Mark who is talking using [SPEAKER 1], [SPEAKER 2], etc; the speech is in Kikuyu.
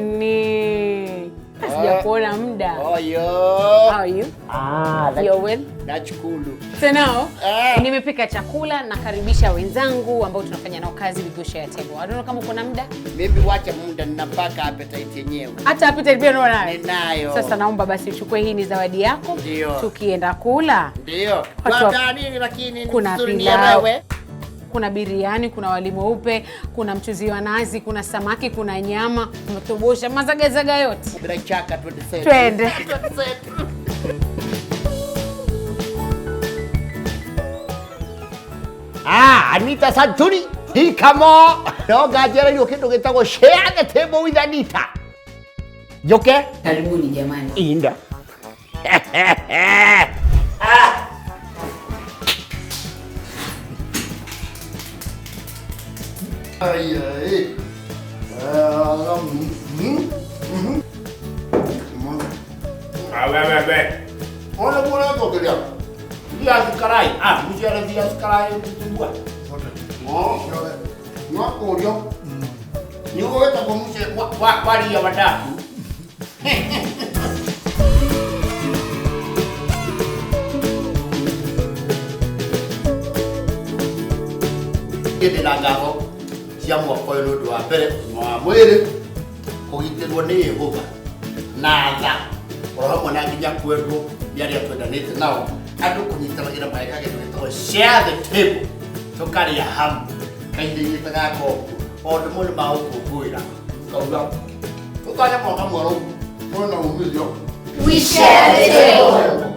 [SPEAKER 1] Jamani, sijakuona muda.
[SPEAKER 2] Oyo.
[SPEAKER 1] How are you?
[SPEAKER 2] Ah,
[SPEAKER 1] You're well?
[SPEAKER 2] Nashukuru.
[SPEAKER 1] So now,
[SPEAKER 2] Eh.
[SPEAKER 1] nimepika chakula, nakaribisha wenzangu ambao tunafanya nao kazi, we go share table. I don't know kama uko na muda.
[SPEAKER 2] Mimi wacha muda ninapaka appetite yenyewe.
[SPEAKER 1] Hata appetite pia unayo.
[SPEAKER 2] Ninayo.
[SPEAKER 1] Sasa naomba basi uchukue hii ni zawadi yako.
[SPEAKER 2] Ndio.
[SPEAKER 1] Tukienda kula,
[SPEAKER 2] Ndio.
[SPEAKER 1] Watu wa-
[SPEAKER 2] Kwa nini lakini ni
[SPEAKER 1] Kuna
[SPEAKER 2] vizuri
[SPEAKER 1] pilau.
[SPEAKER 2] nielewe.
[SPEAKER 1] Kuna biriani, kuna wali mweupe, kuna mchuzi wa nazi, kuna samaki, kuna nyama, mtobosha, mazagazaga yote.
[SPEAKER 2] Bila shaka twende zetu.
[SPEAKER 1] Twende.
[SPEAKER 2] Twende zetu. Ah, Anita Santuri. Hikamo. No ngajereirwo kindu gitagwo share the table with Anita. Njoke.
[SPEAKER 1] Karibuni jamani.
[SPEAKER 2] Inda. Ai, ai.
[SPEAKER 3] Ah, we, we, we.
[SPEAKER 2] Ona bora tokeria.
[SPEAKER 3] Viazi karai. Ah, mchele viazi karai vitumbua.
[SPEAKER 2] No, no kurio. Ni gwetagwo mucere waria wadaku. Ndĩ na ngatho cia mwaka ũyũ nĩ ũndũ wa mbere ũgima wa mwĩrĩ kũgitĩrwo nĩ Yehova na tha oro hamwe na nginya kwendwo nĩ arĩa twendanĩte nao andũ kũnyitanagĩra mageka kĩndũ gĩtagwo share the table tũkarĩa hamwe kahinda-inĩ ta gaka ũguo maũndũ mo nĩ ma gũkũngũĩra kauga tũtanye mwaka mwerũ kwĩna umithio.
[SPEAKER 4] We share the table.